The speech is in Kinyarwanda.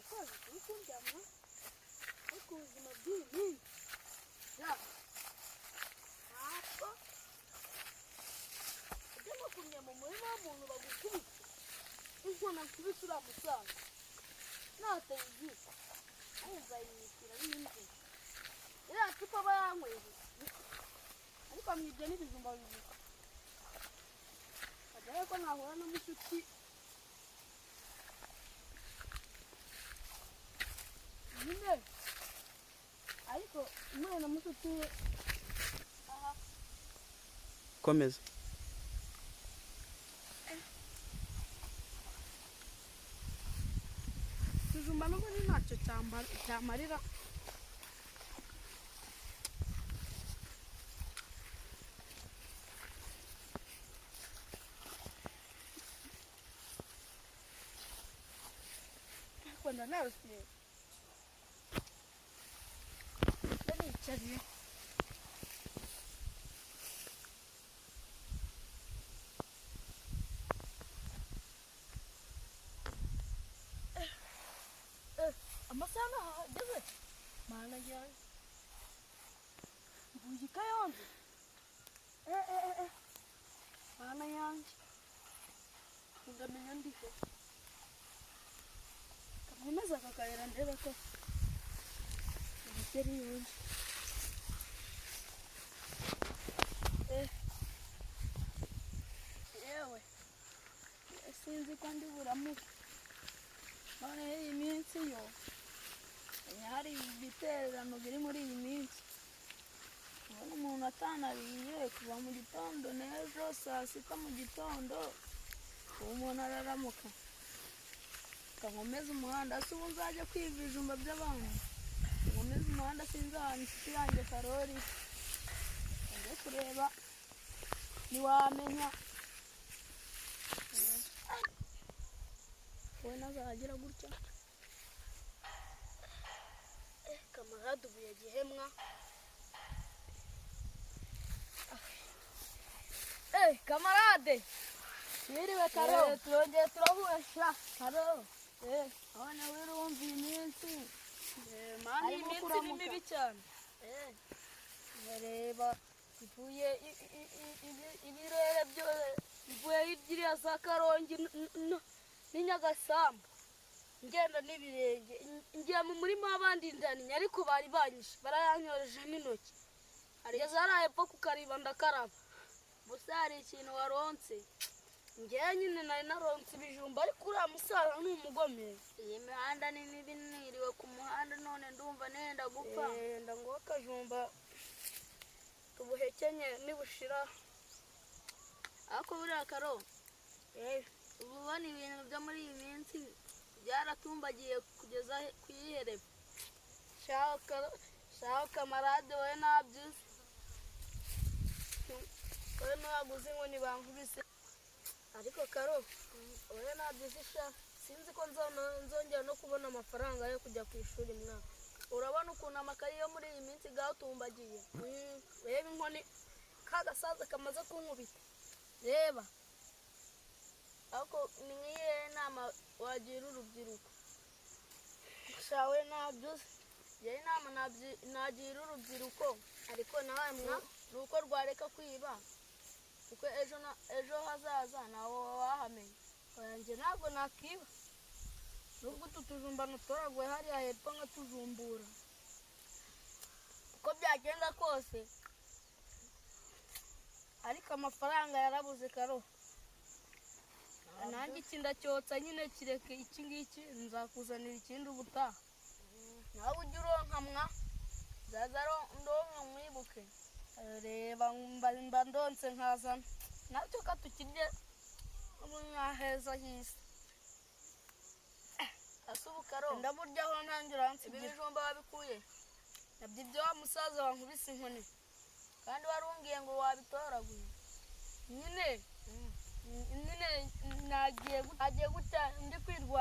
Umusaza uri kundyama, ariko ubuzima bw'iyi minsi ya ntabwo ujya no kumenya mu murima w'umuntu bagukubise inkoni. Akubise uriya musaza nateye igihe, nzayimwishyura n'imvura iriya cupa aba yanyweye, ariko amwibye n'ibijumba bibiri. Ajyayo ko nahura na mushuti nyine, ariko umwana na mushuti we aha. Komeza. Ikijumba n'ubundi ntacyo cyamarira. Ariko ndanarusiye, ndanicariye. Amasaha ntahageze, mana yanjye, mvuye i Kayonza. Mana yanjye, ndamenya ndiho nkomeza aka kayira, ndebe ko ibigeri yunze. Yewe, sinzi ko ndi buramuke. Noneho iyi minsi yo menya hari ibitererano biri muri iyi minsi, kubona umuntu atanariye kuva mu gitondo n'ejo saa sita mu gitondo, ubu umuntu araramuka. Nkomeze umuhanda se, ubu nzajya kwiba ibijumba by'abantu? Nkomeze umuhanda, sinzi ahantu inshuti yanjye Karori, njye kureba, ntiwamenya wowe nazagira gutya. Kamarade ubu yagihemwa. Kamarade! Mwiriwe Karo. Turongeye turahuye sha. Karo. None wirumva iyi minsi? Mani, iyi Harimo minsi ni kuramuka. mibi cyane. Reba ivuye ibirere byo ivuye hirya za Karongi n'i Nyagasambu, ngenda n'ibirenge, ngiye mu murima w'abandi ndaninya, ariko bari banyishe, barayanyoreje n'intoki, ngeze hariya hepfo ku kariba ndakaraba. Gusa hari ikintu waronse? Ngewe nyine nari naronse ibijumba, ariko uriya musaza ni umugome. Iyi mihanda ni mibi, niriwe ku muhanda none ndumva nenda gupfa. Nda nguha akajumba tubuhekenye nibushira. Ariko buriya Karo, uba ubona ibintu byo muri iyi minsi byaratumbagiye kugeza ku ihereba. Shaho kamarade, wowe ntabyo uzi, wowe ntabwo uzi inkoni bankubise. Ariko Karo, wowe ntabyo uzi sha, sinzi ko nzongera no kubona amafaranga yo kujya ku ishuri mwaka. Urabona ukuntu amakayi yo muri iyi minsi gatumbagiye. Reba inkoni ka gasaza kamaze kunkubita, reba. Ariko ni nk'iyihe nama wagira urubyiruko? Sha, we ntabyo uzi. Njyewe inama nagira urubyiruko Ariko nawe mwa ni uko rwareka kwiba, kuko ejo hazaza ntawe wahamenya. Oya, njye ntabwo nakiba, nubwo utu tujumba nutoraguye hariya hepfo nkatujumbura. Uko byagenda kose. Ariko amafaranga yarabuze Karo, nanjye iki ndacyotsa nyine, kireke iki ngiki, nzakuzanira ikindi ubutaha. Nawe ujya uronka mwa, nzaza ndonka mwibuke. Reba, mba ndonse nkazana nacyo katukirye mwaheza hisi. Ase ubu Karo, Ndaburyaho ntangira ibi nsigira. bijumba wabikuye? Nabyo ibyo wa musaza wankubise inkoni. Kandi warumbwiye ngo wabitoraguye. Nyine nagiye gutya ndi kwirwa.